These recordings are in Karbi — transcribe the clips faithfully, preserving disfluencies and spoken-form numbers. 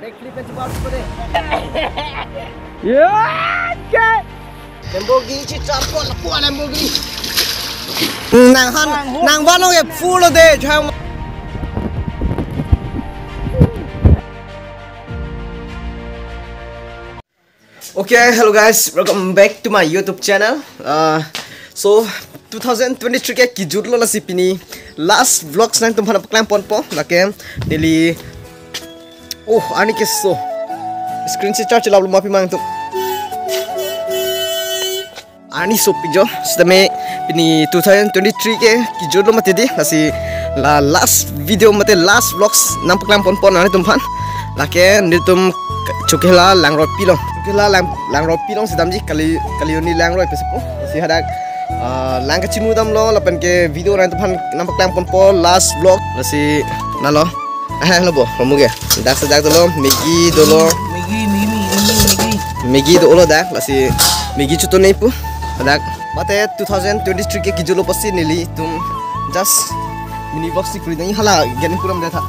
Backflip pen chepat chepat dei. Ya, ke. Lamborghini si chapon lapu Lamborghini. Nang han, nang balong e full de chang. Okay, hello guys, welcome back to my YouTube channel. Uh, so two thousand twenty-three ke kejut lo, lasi pini last vlogs nangtumphan paklang ponpo. Lake neli, oh, arni keso. Screen si charge lap lo ma pi mang tu. Arni sopik jo. Sitame pini two thousand twenty-three ke kejut lo mati dei, lasi la last video mate last vlogs nangpaklang ponpo nangtumphan. Lake nelitum Chokihola Langroipi along. Chokihola Lang, Langroipi along si damji, Kali, Kalioni Langroi pu si pu. Lasi hadak, ah, lang kachinglu damlo, lapen ke video nangtumphan nangpaklang ponpo last vlog. Lasi nalo. Ah, hello bo, kamu ke? Dak sejak dolo, Maggi dolo. Maggi, Maggi, Maggi, Maggi, Maggi. Maggi dolo dak, lasi Maggi chutu nei pu. Dak. Mate two thousand twenty-three ke kejut lo pusi nelitum just mini vlog si kuri nang hala gen kuram de tha.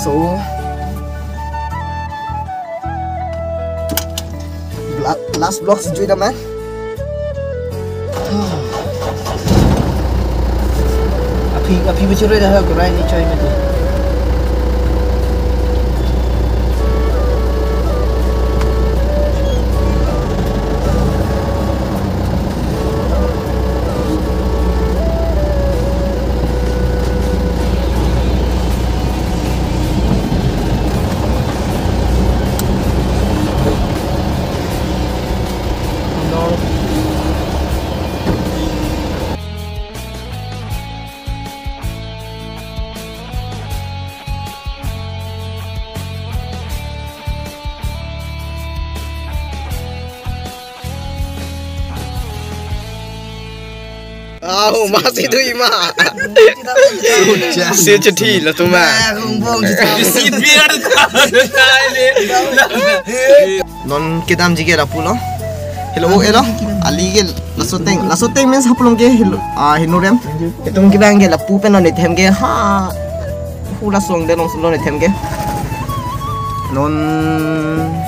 So, la, last vlog si jui dam eh. Aphi, aphi bichur da ha kurai ni choi mati. Aw, masih tu ima. Si chuthi lo tuma. Non kedamji ke lapu lo. Helo, oh, helo. Ali ke laso ateng. Laso ateng means hapulong ke helo. Ah, heno rem. Itum kibang ke lapu pen non ithem ke ha. Hula song de long long ithem ke. Non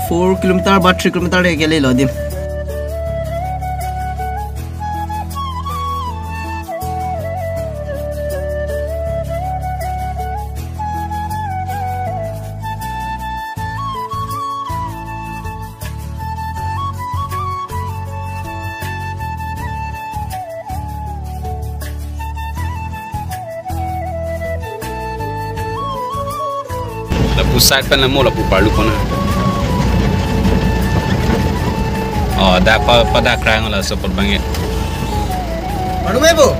four kilometer ba three kilometer de ke le lo dim. Lapu sak pen lamo lapu parlu kona. Oh, dak pa, pa dak krang la support bang e. Parlu mai bo.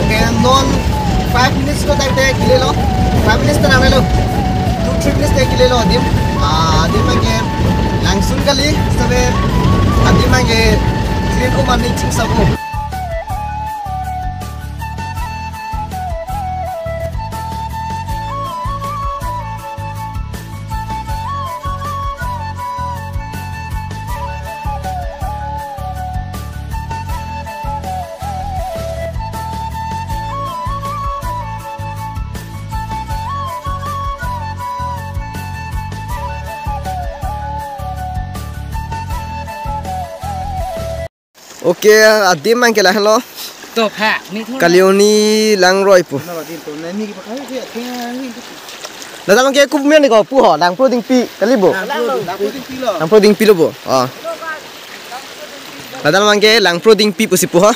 Okay, non five minutes lo tangte kele lo. Five minutes ta nangne lo. Two, three minutes te kele lo adim. Ah, adim abangke langsun kali, sabe adim abangke clean ko mane ching sabo. Okay, adim abangke lahenlo. To pha, ni thun. Kalioni Langroi pu. Ladak abangke kopi amen ko pu ho, Langprodingpi, kali bo? Langprodingpi lo. Langprodingpi lo bo. Ah. Ladak abangke Langprodingpi pusi pu ho.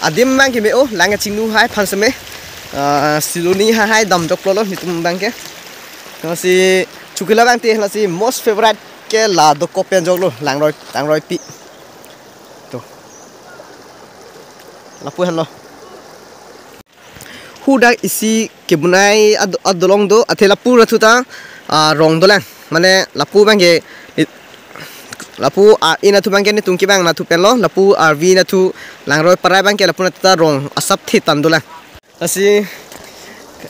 Adim abangke me-o, lang kachinglu hai aphan seme. Ah, Siloni hai hai damjok lo lo, netum abangke. Lasi Chokihola abang te, lasi most favorite ke la dokok pen jok lo, Langroi, Langroipi. To. Lapu henlo. Hadak isi kebonai ad-, adolong do, athe lapu ra thu ta, ah, rong dolang. Mane lapu abangke, i-, Lapu, ah, in athu abangke netum kevang athu penlo, lapu R V in athu langroi parai abangke lapu nata rong asap thi tangdolang. Lasi,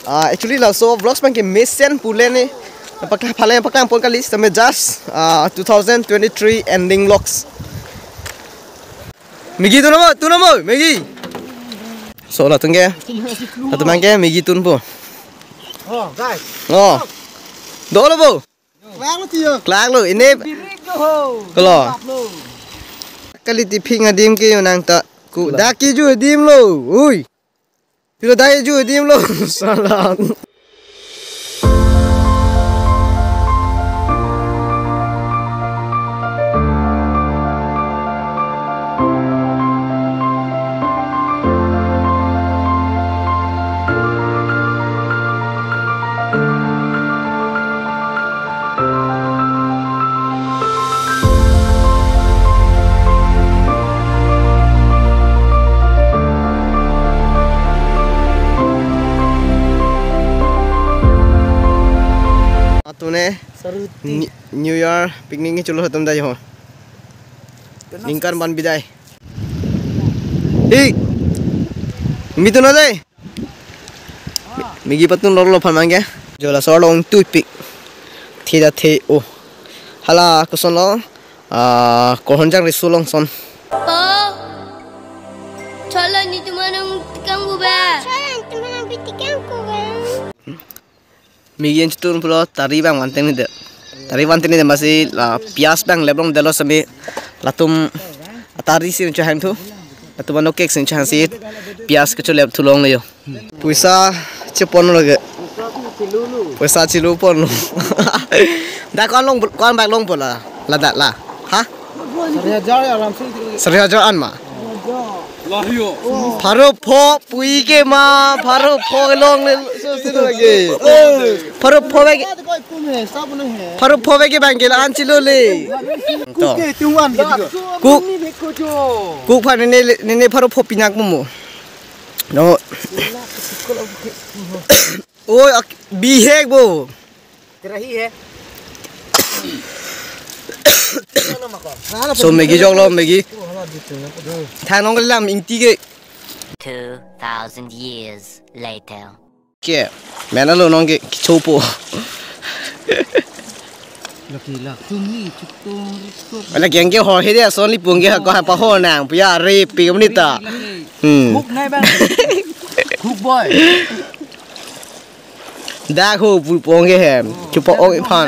ah, actually laso vlogs abangke mesen pule ne, paklang, phalang paklang pon kali, same just, ah, two thousand twenty-three ending vlogs. Maggie tun nangpo, tun nangpo, Maggie. So, latum ke, latum abangke Maggie tunpo. Oh, guys. Oh. Dolo po. Klak lo, tiyo. Klak lo, ini. Birik lo ho. Kalo. Klak lo. Kali ti phing adim ke yo nang ta ku. Dak keju adim lo. Ui. Pilo dak keju adim lo. Salam. Atune Saruti. Ni-, New Year picnic ni chulo hatam dai ho. Ningkan ban bidai. Hi. Mitun dai. Maggie patun lor lo phan abangke. Jo laso arlo ingtuipik. Theda the o. Hala koson lo. Ah, kohonjang riso longson. Po. Cholo netum anong tikang ku ba. Cholo netum anong pitikang ku ba. Maggie an chitun pulo tari abang vanteng ni de. Tari vanteng ni de masi la pias abang leplong detlo sami latum atari si chehang thu. Latum ano cake si chehang si pias kecho lep thu longlo yo. Poisa chepon lage. Poisa chelu ponlo. Dak ko-an long, ko-an bak longpo la. Ladak la. Ha? Sari hajar ya, aram se. Sari hajar an ma. Lahyo. Pharo pho pui ke ma, pharo pho long le so se lage. Pharo pho bag. Pharo pho bag ke bang ke la an chelo le. To. Kuk ke tuan gitu. Kuk. Kuk phan ne ne pharo pho pinak mo. No. Oi, ak-, bihek bo. Terahi hai. So, Maggie jok lo, Maggie. Thang nong lam ingti ke. Two thousand years later. Ke, mena lo nong ke, kichopo. Laki la, tumi, chutung, riktuk. Ala keng ke ho he de, son li pung ke ha, ko ha pa ho nang, puya re, pi kemni ta. Hmm. Cook nai bang. Cook boy. Dak ho pu pong ke hem. Chupa ong iphan.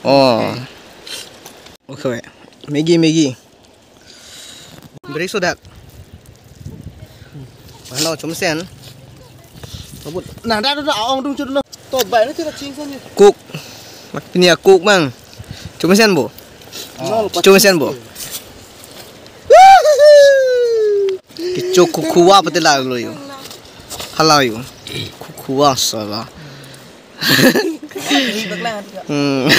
Oh. Okay. Maggie, Maggie. Break so dak. Halo, chumsen. Abut. Nah, dak, dak, dak, ong dung chut lo. To bai na chira ching san ni. Cook. Mak pini ya cook mang. Chumsen bo. Chumsen bo. Kecho kukhuwa pati lalo yo. Hala yo. Kukhuwa sala. Hmm.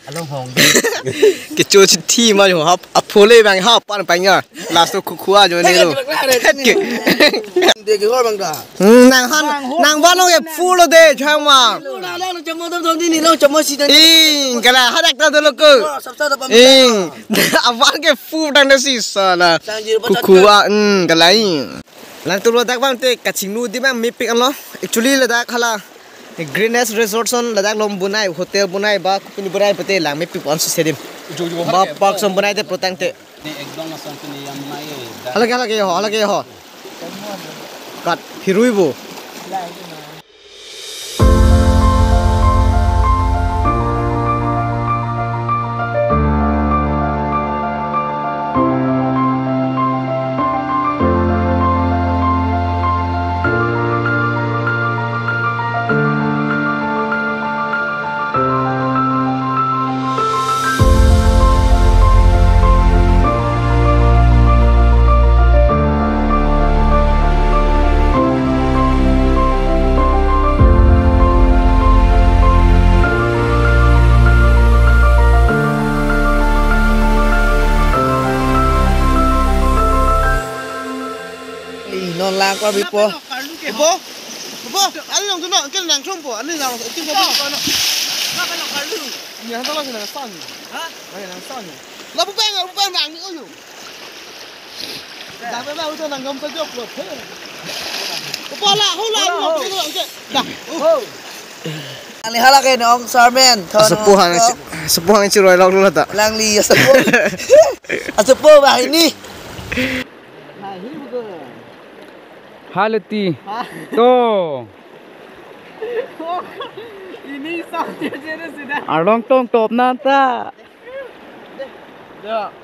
Along hong. Kecho chithi ma yo hap aphole bang hap pan panya. Last to kukhuwa jo ne lo. Dek hor bang da. Hmm, nang han, nang van lo ke full de chang ma. Lo, lo, lo, chamo dam dam di ni lo, chamo si dan. Ing, kala hadak ta dolo ko. Sab sab dam. Ing, avan ke full dang de si sala. Kukhuwa, hmm, kala ing. Lang tu ladak bang te kachingnu di bang mepik anlo. Actually ladak hala Green Nest Resort son ladak lom bunai, hotel bunai ba kopini bunai pute lang mepik ansi sedim. Ba park son bunai te protang te. Ni ekdom lason tu ni yang mai, eh, dah. Hala ke, hala ke ho, hala ke ho. Kat phirui bo. Ih, non lang kwa bipo. Bipo? Bipo? Ani nang tuno, ken nang thumpo, ani nang, ken nang thumpo, no. Ni hata lang nang sang. Lapu peng, lapu peng nang ni oyu. Dah, dah, dah, udah nang gam saja upload. Kepala, hula, hula, hula, hula, hula. Dah. Ani halake nong Sarmen. Asepuh hang, asepuh hang chiroi lok lula ta. Langli asepuh. Asepuh bah ini. Halo ti. To. Ini sampai jadi sudah. Arlong tong top nanta. Ya.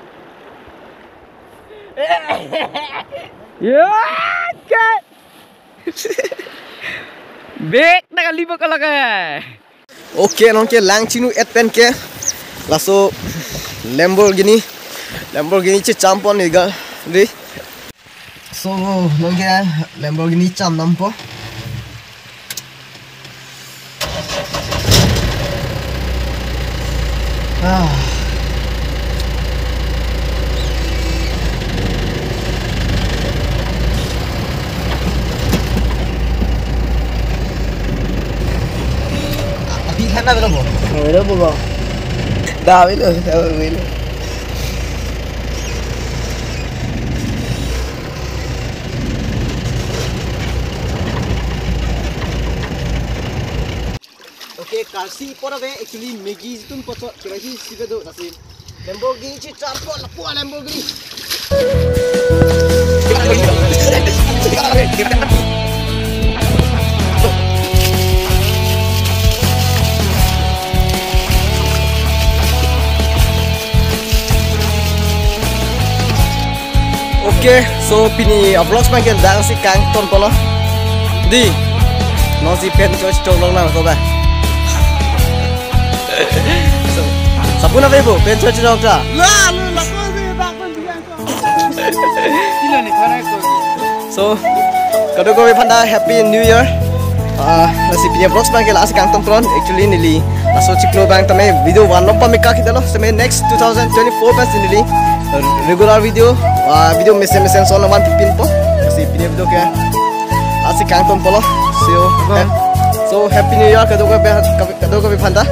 Ya, ke. Bek na kali bakal ke. Okay, nonke lang chinu et pen ke. Laso Lamborghini. Lamborghini checham pon ni ga. Di. So, nonke Lamborghini cham nampo. Ah. Api sana belum, Bu? Belum, Bu. Dah, belum, dah, belum. Okay, karsi pora ve actually Maggi jitun pochot kira hi sibe do nasi. Lamborghini checham pon lapu Lamborghini. Okay, so pini a-vlogs abang ke dang si kangton polo. Di. Non si pen choice chok long nang ko ba. So, sabun ave bo, pen choice chok ta. La, la, la, ko si, ta ko si, ta ko. Sila ni khara ko. So, kadokave aphanta Happy New Year. Ah, lasi pini a-vlogs abang ke lasi kangton pon. Actually neli laso chiklo abang tame video vanlo pame kak hidalo. Tame next two thousand twenty-four pen si neli regular video, ah, video mesen mesen son naman pinpo. Lasi pini video ke lasi kangton polo. So, Bye. Hap-, so Happy New Year kadokave, kadokave aphanta.